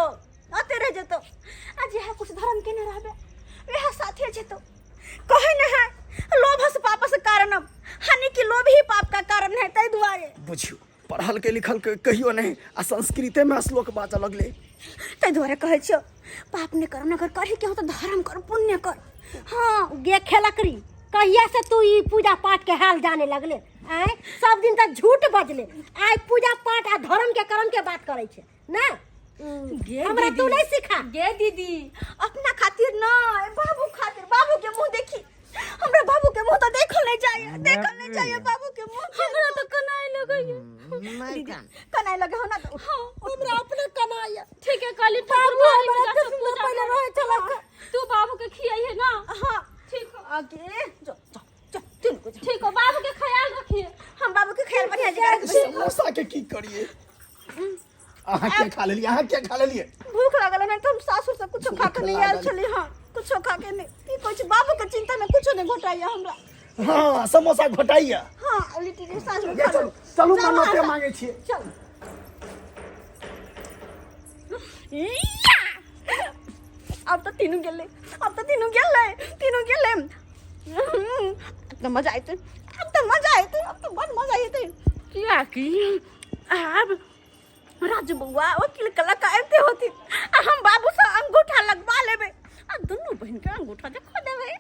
एते रह जेतो। आज ये है कुछ धर्म के न रहबे, ये है साथे जेतो। कहे न है लोभ से पाप से कारणम, हानि कि लोभ ही पाप का कारण है, तै दुआरे। बुझियो पढ़ल के लिखल के कहियो नहीं, आ संस्कृते में श्लोक बाजऽ लगले। तै दुआरे कहै छियौ पाप नहीं कर, अगर करही के हो तो धर्म कर, पुण्य कर। हाँ गे खेलकरी, कहिया से तू ई पूजा पाठ के हाल जाने लगले? आय सब दिन तक झूठ बजले, आय पूजा पाठ आ धर्म के कर्म के बात करै छै ना? गे हमरा तू दीदी। नहीं सिखा। गे दीदी अपना खातिर ना, बाबू खातिर। बाबू के मुंह देखी, हमरा बाबू के मुंह तो देखल नहीं जाए, देखल नहीं जाए बाबू के मुंह। हमरा तो कनाए लगैया। नहीं कान। कनाए लगे हो ना तो? हाँ, हमरा अपने कनाए। ठीक है कहली बाबू ठाकुरबाड़ी में हमरा जाके एते सुंदर पूजा पहिले कर। रहै छलक। तू बाबू के खियाइहे ना? हाँ। ठीक हो। आगे जो जो जो तीन को जो। ठीक हो, बाबू के ख्याल रखिए। हम बाबू के ख्याल बढ़िया जगह रखबै। समोसा के की करिए? अहाँ के खा लेलिए, अहाँ के खा लेलिए? भूख लागल है, नहीं तो हम सासुर से कुछो खा के नहीं आयल छली। हाँ कुछो खा के नहीं, की कहै छी बाबू के चिंता में कुछो नहीं घोटाइया हमरा। हाँ समोसा घोटाइया। हाँ लिट्टी के साँझ में ये खा चलू लेब। चलू, चलू, मन्नते अहाँ मांगे छिए। चल। या! अब तो तीनू गेलै, अब तो तीनू गेलै, तीनू गेलै। अब तो मजा आयते, अब तो मजा आयते, अब तो बड़ मजा आयते। कियाकि आब राजू बौआ वकील कला का आबिते होथिन आ हम बाबू से अंगूठा लगवा लेबै आ दुनू बहिन के अंगूठा देखा देबै।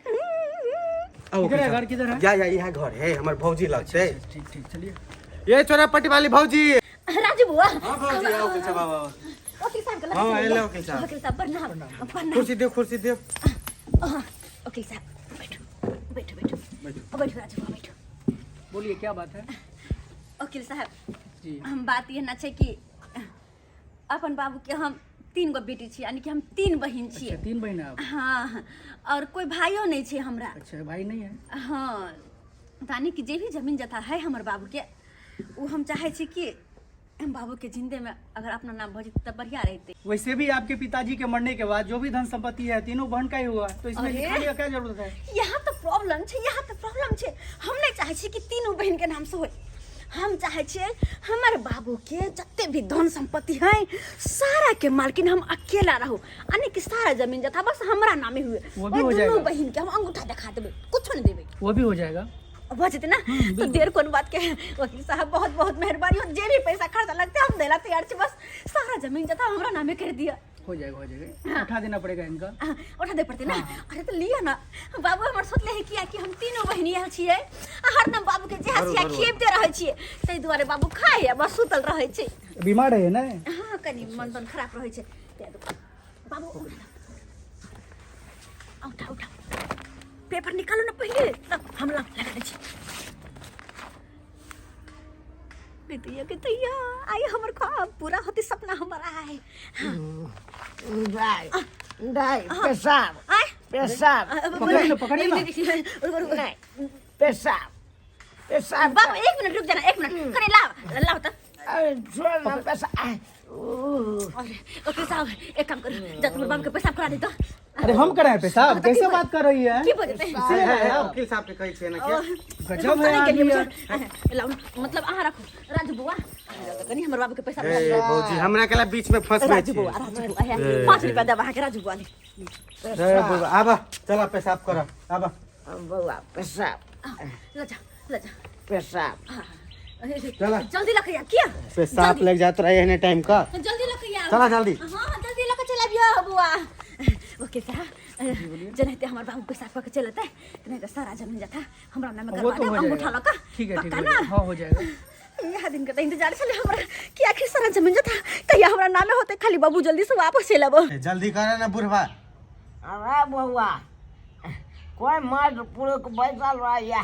आओ किधर है घर, किधर है? या या यहाँ घर है, हमर भौजी लगते। ठीक ठीक चलिए। ये चोरा पट्टी वाली भौजी। राजू बौआ। हाँ भौजी, आओ वकील साहब, आओ, आओ। वकील साहब के हाँ, हेलो वकील साहब। वकील साहब प्रणाम, प्रणाम। कुर्सी दे, कुर्सी दे। हाँ, वकील साहब बैठो बैठो बैठो बैठो राजू बौआ बैठो। बोलिए क्या बात है? वकील साहब जी। हम बात ये ना छै कि अपन बाबू के हम तीन गो बेटी छी, यानी कि हम तीन बहिन छियै। अच्छा, तीन बहन है आप? हाँ, और कोई भाइयो नहीं छै हमरा। अच्छा, भाई नहीं है? हाँ, यानी कि जे भी जमीन जथा है हमर बाबू के, वो हम चाहे छी कि हम बाबू के जिंदे में अगर अपना नाम भऽ जेतै तऽ बढ़िया रहते। वैसे भी आपके पिताजी के मरने के बाद जो भी धन संपत्ति है तीनों बहन का ही हुआ, तो इसमें अरे! लिखाने का क्या जरूरत है? यहाँ तो प्रॉब्लम छै, यहाँ तो प्रॉब्लम छै। हम नहीं चाहे छी कि तीनों बहन के नाम से होय। हम चाहे छियै हमर बाबू के जते भी धन संपत्ति है सारा के मालकिन हम अकेला रहू, यानी कि सारा जमीन जथा बस हमरा नामे हुए। वो भी ओहि हो दुनू जाएगा। बहन के हम अंगूठा देखा देबै, कुछो नहीं देबै। वो भी हो जाएगा। भऽ जेतै ना? तो देर कोन बात के। वकील साहब, बहुत बहुत मेहरबानी हो। जे भी पैसा खर्चा लगते हम देला तैयार छी, बस सारा जमीन जथा हमरा नामे कर दिया। हो जाएगा, हो जाएगा। उठा देना पड़ेगा इनका। हाँ, उठा दे पड़ते ना। अरे तो लिया ना बाबू, हमर सोचले है किया कि हम तीनों बहिनी आयल छियै आ हरदम बाबू के जेहा छियै खियबते रहै छियै, ताहि दुआरे बाबू खाय आ बस सुतल रहै छै। बीमार है ना? हाँ, कनि मन तन खराब रहै छै ताहि दुआरे। बाबू उठा, उठा, पेपर निकालू ना पहिले, तब हम लगा दै छी। गैया गैया, आइ हमर ख्वाब पूरा होते, सपना हमर आय। दाइ दाइ, पेशाब। आय। पेशाब। पकड़िए ना, पकड़िए ना। नहीं, पेशाब पेशाब। बाबू, एक मिनट रुक जाना, एक मिनट, कने लाओ लाओ त। अरे छोड़ ना, पेशाब आह, अरे ओके साहब, एक काम करो, जा तुम बाबू के पेशाब करा दे तो। अरे हम कराए पेशाब? हाँ, तो कैसे की बात कर रही है? की बजते? इसीलिए लाए आप। वकील साहब के कहै छियै ना के। गजब है आदमी यार। लाओ, मतलब अहाँ रखो राजू बुआ, अहाँ रखो, कनी हमर बाबू के पैसा। ए भौजी, हमरा केला बीच में फंसबै राजू छी? बुआ, राजू बुआ, हे, 5 रुपया देब अहाँके राजू बुआ ले। ए बौआ, आबा, चला पेशाब कर, आबा। बौआ, पेशाब। ल जा, ल जा। पेशाब। हाँ। चला। जल्दी लकैया किया। पेशाब लग जात रहे एहने टाइम का। जल्दी लकैया। चला जल्दी। हाँ, जल्दी लके चलाबियो बुआ। ओके साहब, जेनाहिते हमर बाबू पेशाब कऽ के चलते, तेनाहिते सारा जमीन जथा हमरा नाम वो करवा तो देब हो अंगूठा जाएगा। लऽ कऽ। ठीक है, ठीक पक्का है। ना? हाँ, हो जाएगा। इएह दिन के तऽ इंतजार छलै हमरा कि आखिर सारा जमीन जथा कहिया हमरा नामे होते, खाली बाबू जल्दी से वापस चलि आबो। ए, जल्दी करे ना बुढ़वा। अरे बौआ, कोइ मर्द पुरुष बैसल रहैया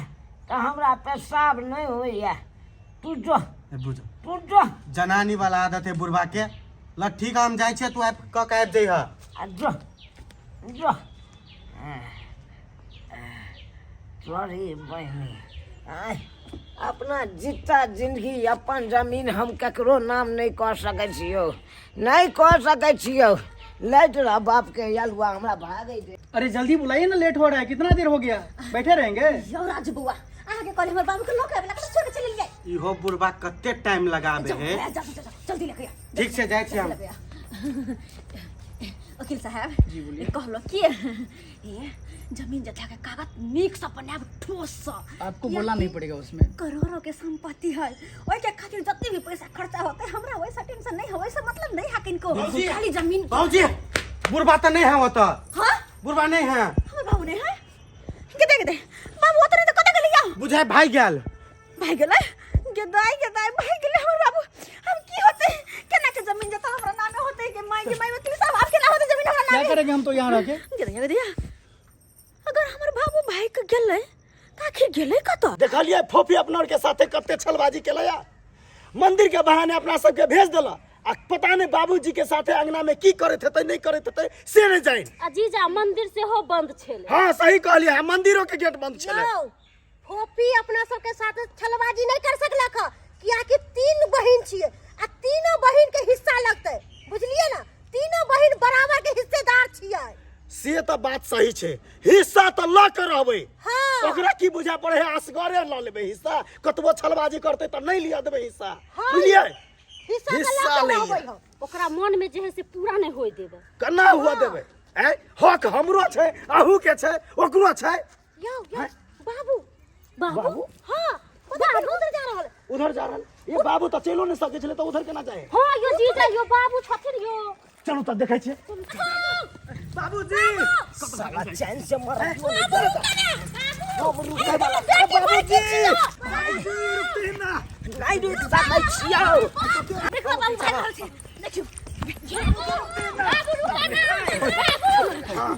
तऽ हमरा पेशाब नहि होइया। तू जो। ए बुझ। तू जो। जनानी वाला आदत है बुढ़वा के। ल ठीक है, हम जाइ छियै, तू आबि कऽ के आबि जइह। आ जो जो। सॉरी बहिनी, आँय, अपना जिता जिंदगी अपन जमीन हम ककरो नाम नहि कऽ सकै छियौ, नहि कऽ सकै छियौ। लैत रह बापके अलुआ, हमरा भागै दे। अरे जल्दी बुलाइए ना, लेट हो रहा है। कितना देर हो गया, बैठे रहेंगे? यौ राजू बौआ, अहाँके कहली हमर बाबू के लऽ के आबै ला, छोड़ के चलि गेलियै। इहो बुढ़वा कते टाइम लगाबे जाओ, है। जाओ, जाओ, जाओ, जल्दी लऽ के आ। ठीक छै, जाइ छी हम। लऽ के आ। वकील साहब। जी, बोलिए। कहलो कि ए जमीन जथा के कागज नीक से बनायब, ठोस से। आपको बोलना नहीं पड़ेगा उसमें। करोड़ों के संपत्ति है, ओहि के खातिर जते भी पैसा खर्चा होते हमरा वैसा टेंशन नहीं है, वैसा मतलब नहीं है किनको। बाबूजी। खाली जमीन। बाबूजी, बुढ़वा तऽ नहीं है ओतऽ। हाँ? बुढ़वा नहीं है। हमर बाबू नहीं है? गेदे गेदे, बाबू ओतऽ नहीं तऽ कतऽ गेलै यौ? बुझाय भागि गेल। भागि गेलै? गेदाइ गेदाइ, भागि गेलै हमर बाबू। हम की होते? केना के जमीन जथा हमरा नामे होते? के माय के माय, वकील साहब, आब केना होते जमीन हमरा क्या नामे? करेंगे हम तो यहाँ रह के? गेदैया गेदैया, अगर हमर बाबू भागि के गेलै तऽ आखिर गेलै कतऽ? देखलियै फोफी अपना आरके साथे कते छलबाजी केलैया? मंदिर के बहाने अपना सबके भेज देला आ पता नहीं बाबूजी के साथे अंगना में की करैत हेतै, नहीं करैत हेतै से नहीं जानि। आ जीजा, मंदिर सेहो बंद छलै। हाँ, सही कहलियै, हाँ, मंदिरो के गेट बंद छलै। यौ, फोफी अपना सबके साथ छलबाजी नहीं कर सकलक ह, कियाकि तीन बहिन छियै आ तीनों बहिन के हिस्सा लगतै, बुझलियै ना? तीनों बहिन बराबर के हिस्सेदार छियै। से तऽ बात सही छै, हिस्सा तऽ लऽ के रहबै। हाँ। ओकरा की बुझा पड़े है, असगरे लऽ लेबै हिस्सा? कतबो छलबाजी करतै तऽ नहीं लिअ देबै हिस्सा। हाँ। बुझलियै? हिस्सा तऽ हिस्सा लऽ के लैये। रहबै हम। ओकरा मन में जे है से पूरा नहीं होय देबै। केना हुआ देबै? ऐ हक हमरो छै, अहू के छै, ओकरो छै। यौ यौ, बाबू। बाबू? हाँ, बाबू उधर जा रहल। उधर जा रहल? ये बाबू तऽ चलो नहीं सकै छलै तऽ उधर केना जाए? हाँ यो जीजा, यो बाबू छथिन यो। चलू तऽ देखै छियै बाबूजी। साला चैन से मर। बाबूजी, बाबूजी, रुकते ना। नहि रुकि सकै छियौ। देखो, बाबू भागि रहल छै, देखियौ।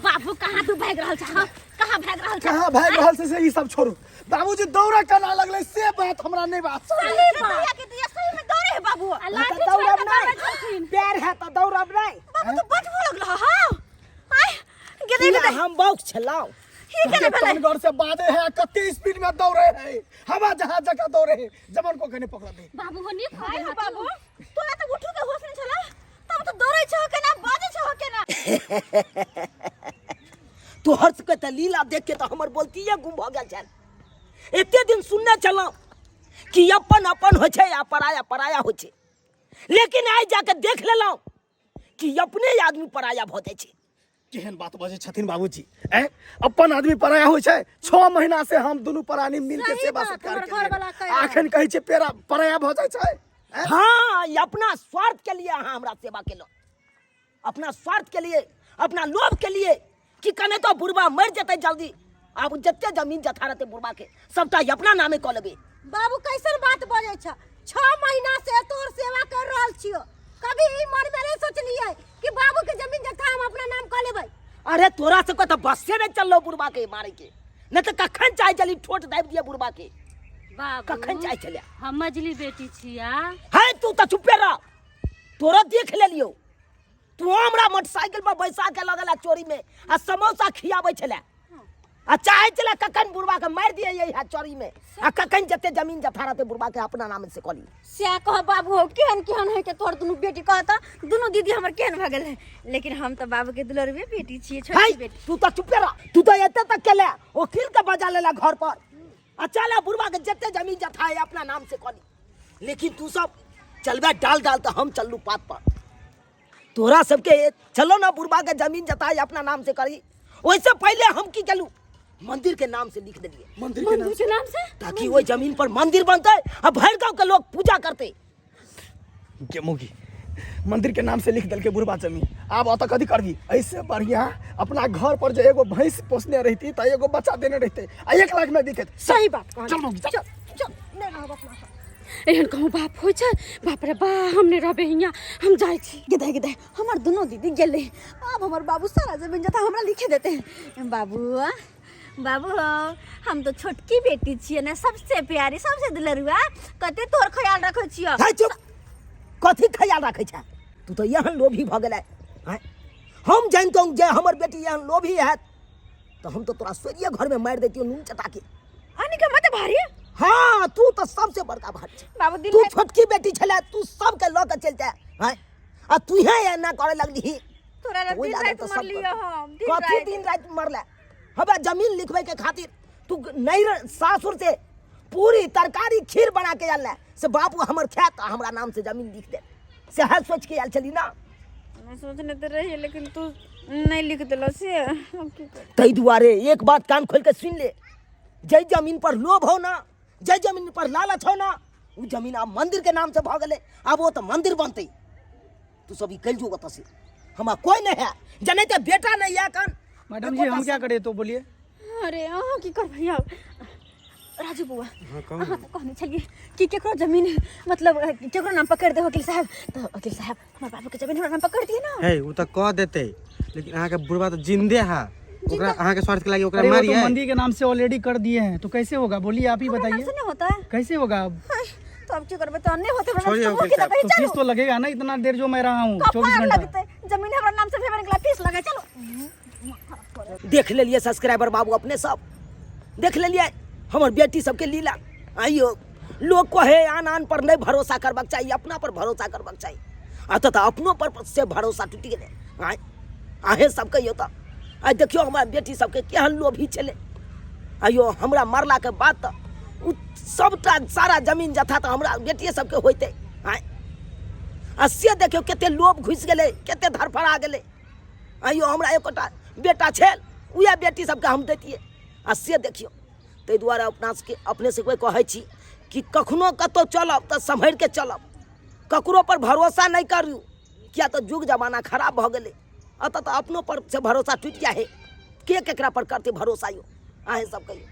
बाबू, कहाँ तू भागि रहल छ? हाँ, कहाँ भागि रहल छ? कहाँ भागि रहल छै से ई सब छोड़ू। बाबूजी दौड़े केना लगलै से बात हमरा नहीं बात समझ। सही बात। के दिया, सही में दौड़े है बाबू आ लाठी तऽ छोड़ दौड़ब के दौड़ै नहि छलखिन पैर है तऽ दौड़ब नहि बाबू तू बजबो लगल हां आय गेलै किया गेलै हम बौक छलहुँ ही केना भेलै तनगर से बाजे है कते स्पीड में दौड़े है हवा जहाज जका दौड़े है जमन को कने पकड़ दे बाबू हो नीक हो आय गेल हो बाबू तोरा तऽ उठू के होश नहि छला तब तऽ दौड़ै छहो केना बाजै छहो केना तोहर सबके तऽ लीला देख के तऽ हमर बोलतिये गुम भऽ गेल छल एते दिन सुनने छलहुँ कि अपन अपन होइ छै आ पराया पराया होइ छै लेकिन आइ जाके देख लेलहुँ कि अपने आदमी पराया भऽ जाइ छै केहन बात बजै छथिन बाबूजी ए अपन आदमी पराया होइ छै 6 महीना से हम दुनू प्राणी मिल के सही सेवा बात, सत्कार हमर घरवला केलियै कहि रहल। आखन कहै छै पेरा पराया भऽ जाइ छै ए? हाँ ई अपना स्वार्थ के लिए अहाँ हमरा सेवा केलहुँ अपना स्वार्थ के लिए अपना लोभ के लिए कि कने तो बुढ़बा मरि जेतै जल्दी आब जते जमीन जथा रहतै बुढ़बा के सबटा ई अपना नामे कऽ लेबै बाबू कैसन बात बजै छ 6 महीना से तोर सेवा कर रहल छियो कभी ई मन में नहीं सोचलिए कि बाबू के जमीन जथा हम अपना नाम कऽ लेबै अरे तोरा सबके तऽ बसे नहि चललो बुढ़बा के मारे के नहि तऽ कखन चाहे चली ठोट दाबि दिए बुढ़बा के बाबू कखन चाहे चले हम मझली बेटी छिया है तू तऽ चुपे रह तोरा देख लेलियो तू हमरा मोटरसाइकिल पर बैसा के लगल चोरी में आ समोसा खियाबै छले आ चाहे छले कखन बुढ़बा के मारि दिए यही चोरी में आ कखन जते जमीन जथा रहते बुढ़बा के अपना नाम से कली से कह बाबू हो केहन केहन है के तोहर दुनू बेटी कहता दुनू दीदी हमर केहन भऽ गेल है लेकिन हम तऽ बाबू के दुलरबे बेटी छियै है छोटकी बेटी तू तो चुपे रह तू तो एते तक केले वकील के बजा लेला घर पर आ चला बुढ़बा के जते जमीन जथा है अपना नाम से कली लेकिन तू सब चलबे डाल डाल तो हम चललू पात पर तोरा सबके चलो ना बुढ़बा के जमीन जता है अपना नाम से करी ओहिसे पहले हम की केलू मंदिर के नाम से लिख देलिए मंदिर के नाम के नाम से ताकि ओहि जमीन पर मंदिर बनते आ भरि गांव के लोग पूजा करते के मुगी मंदिर के नाम से लिख देलके बुढ़बा जमीन आब ओतऽ कथी करबी ऐसे बढ़िया अपना घर पर जे एगो भैंस पोसने रहती तऽ एगो बच्चा देने रहते आ 1 लाख में बिकैत सही बात कहलियै। चल मौगी चल चल चल नहि रहब अपना सब एहन कहूँ बाप होइ छै बाप रे बा हम नहि रहबै हियाँ हम जाइ छी गेदे गेदे हमर दुनू दीदी गेलै आब हमर बाबू सारा जमीन जथा हमरा लिखे देते बाबू बाबू हो हम तो छोटकी बेटी छियै ने सबसे प्यारी सबसे दुलरुआ कते तोहर ख्याल रखै छियै है चुप कथी ख्याल राखै छै तू तऽ एहन लोभी भऽ गेलै आँय? हम जानितहुँ जे हमर बेटी एहन लोभी हैत तऽ हम तऽ तोरा सोरिये घरमे मारि दैतियौ नून चटा के अनी के मत भारी हाँ तू तऽ सबसे बड़का भारी छै बाबू दिल तू में छोटकी बेटी छले तू सबके लऽ के चलते आँय? आ तू ही एना करे लगली तोरा तऽ ओहि दिन लागल राति तऽ सब मरलियो करतै। हम दिन कथी राति दिन राति मरले हबे जमीन लिखबै के खातिर तू नहीं सासुर से पूरी तरकारी खीर बना के आयल से बाबू हमर खायत आ हमरा नाम से जमीन लिख दे सएह सोच के आयल छली ना मैं सोचने तो रही लेकिन तू नहीं लिख दिलो से अब की करी? ताहि दुआरे एक बात कान खोल के सुन ले जै जमीन पर लोभ हो ना जै जमीन पर लालच हो ना उ जमीन आब मंदिर के नाम से भऽ गेलै आब ओ तऽ मंदिर बनतै तू सब ई कल जो ओतऽ से हमरा कोई नहीं है जनै तऽ बेटा नहीं है कन मैडम जी हम क्या करें तो बोलिए अरे अहाँ की करबै आब राजू बौआ हाँ कहू अहाँ तऽ कहने छलियै कि केकरो जमीन मतलब केकरो नाम पकड़ दे वकील साहब तऽ वकील साहब हमर बाबू के जमीन हमरा नाम पकड़ दिए ना है ओ तऽ कह देते लेकिन अहाँके बुढ़बा तऽ जिंदे है ओकरा अहाँके स्वार्थ के लागी ओकरा अरे वो तो मारिए मंदिर के नाम से ऑलरेडी कर दिए हैं तो कैसे होगा बोलिए आप ही हमरा नाम बताइए से नहीं होता है कैसे होगा अब हाय, तो अब की करबै तो नहीं होते हमरा छोड़िए नाम से वकील वकील साहब। कही तो चलू फीस तो लगेगा ना इतना देर जो मैं रहा हूँ 24 कपार घंटा लगते जमीन हमरा नाम से भेबे निकला फीस लगे चलो देख लेलियै सब्सक्राइबर बाबू अपने सब देख लेलियै हमर बेटी सबके लीला आइयो लोग कहे आन आन पर नहीं भरोसा करबाक चाही अपना पर भरोसा करबाक चाही आ तऽ अपनो पर से भरोसा टूटि गेलै आँय अहेँ सब कहियौ तऽ आइ देखियौ हमरा बेटी सबके केहन लोभी छलै आइयो हमरा मरलाके बाद तऽ ओ सबटा सारा जमीन जथा तऽ हमरा बेटिए सबके होइतै आँय आ से देखियौ कते लोभ घुसि गेलै कते धड़फड़ा गेलै आइयो हमरा एकोटा बेटा छल उएह बेटी सबके हम दैतियै आ से देखियौ ताहि दुआरे अपना सबके अपने सबके कहै छी कि कखनो कतहु चलब तऽ सम्हरिके चलब ककरो पर भरोसा नहि करू किया तऽ युग जमाना खराब भऽ गेलै एतऽ तऽ अपनो पर से भरोसा टूटि जाइ है के केकरा पर करतै भरोसा यौ अहेँ सब कहियौ।